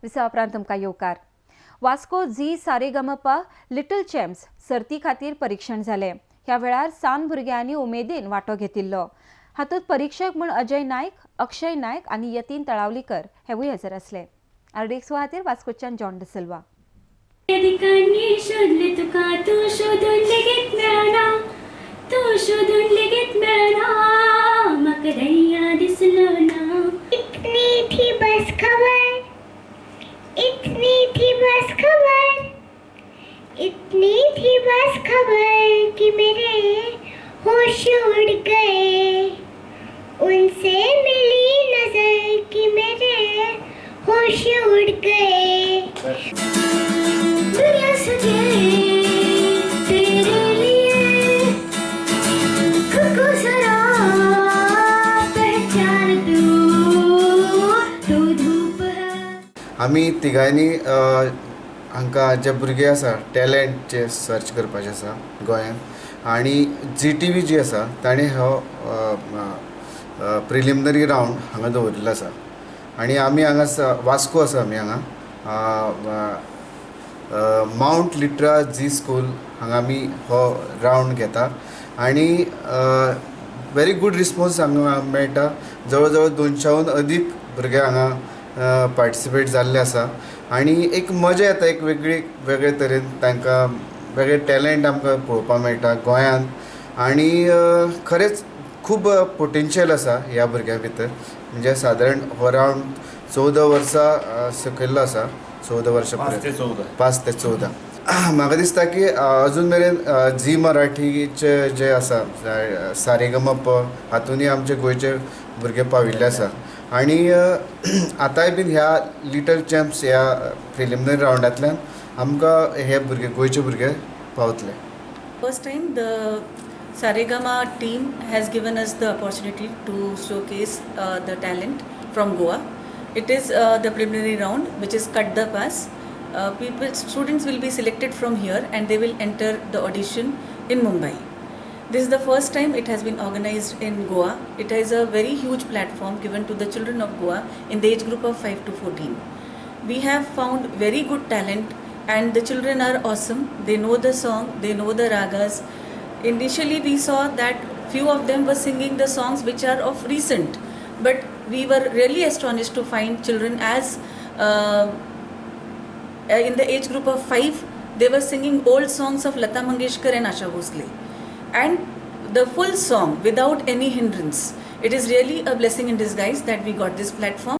विसवा उपरांत तुमकां येवकार. Vasco Zee Sa Re Ga Ma Pa little champs सर्ती खातीर परिक्षण जालें. ह्या वेळार सान भुरग्यांनी उमेदीन वांटो घेतिल्लो. हातूंत परिक्षक म्हूण अजय नायक, अक्षय नायक आनी यतीन तळावलीकर हेवूय हजर आसले. आरडीएक्स खातीर वास्कोच्यान जॉन डिसिल्वा. दिकांनी शोधले तुका, तूं शोधून लेगीत मेळना, तूं शोधून लेगीत मेळना, म्हाका दर्या दिसलो ना. इतनी थी बस खबर, इतनी थी बस खबर, इतनी थी बस खबर कि मेरे होश उड़ गए. उनसे मिली नजर कि मेरे होश उड़ गए. दुनिया सजे तेरे लिए, खुद को जरा पहचान तू, तू धूप है. आमी तिगांनी हांकां जे भुरगे आसा टॅलंट जे सर्च करपाचे आसा गोंयांत आनी झी टी व्ही जी आसा ताणें हो प्रिलिमिनरी रावंड हांगा दवरिल्लो आसा आनी आमी हांगा वास्को आसा. आमी हांगा मावंट लिट्रा झी स्कूल हांगा आमी हो रावंड घेता आनी व्हेरी गूड रिस्पोन्स हांगा मेळटा. जवळ जवळ 200हून अदीक भुरगे हांगा पार्टिसिपेट जाल्ले आसा आनी एक मजा येता, एक वेगळी वेगळे तरेन तांकां वेगळे टॅलंट आमकां पळोवपाक मेळटा गोंयांत आनी खरेंच खूब पोटेन्शियल आसा ह्या भुरग्यां भितर. म्हणजे सादारण हो रावंड 14 वर्सां सकयल्लो आसा, 14 वर्सां 5 ते पर्यंत. 14. 5 ते 14. म्हाका दिसता की अजून मेरेन झी मराठीचे जे आसा सारेगमप हातूनय आमचे गोंयचे भुरगे पाविल्ले आसा आनी आतांय बीन ह्या लिटल चॅम्प्स ह्या प्रिलिमिनरी रावंडांतल्यान आमकां हे भुरगे, गोंयचे भुरगे पावतले. First time the Saregama team has given us the opportunity to showcase the talent from Goa. It is the preliminary round, which is cut the pass. People, students will be selected from here and they will enter the audition in Mumbai. This is the first time it has been organized in Goa. It is a very huge platform given to the children of Goa in the age group of 5 to 14. We have found very good talent and the children are awesome. They know the song, they know the ragas. Initially, we saw that few of them were singing the songs which are of recent, but we were really astonished to find children as in the age group of 5, they were singing old songs of Lata Mangeshkar and Asha Bhosle, and the full song without any hindrance. It is really a blessing in disguise that we got this platform.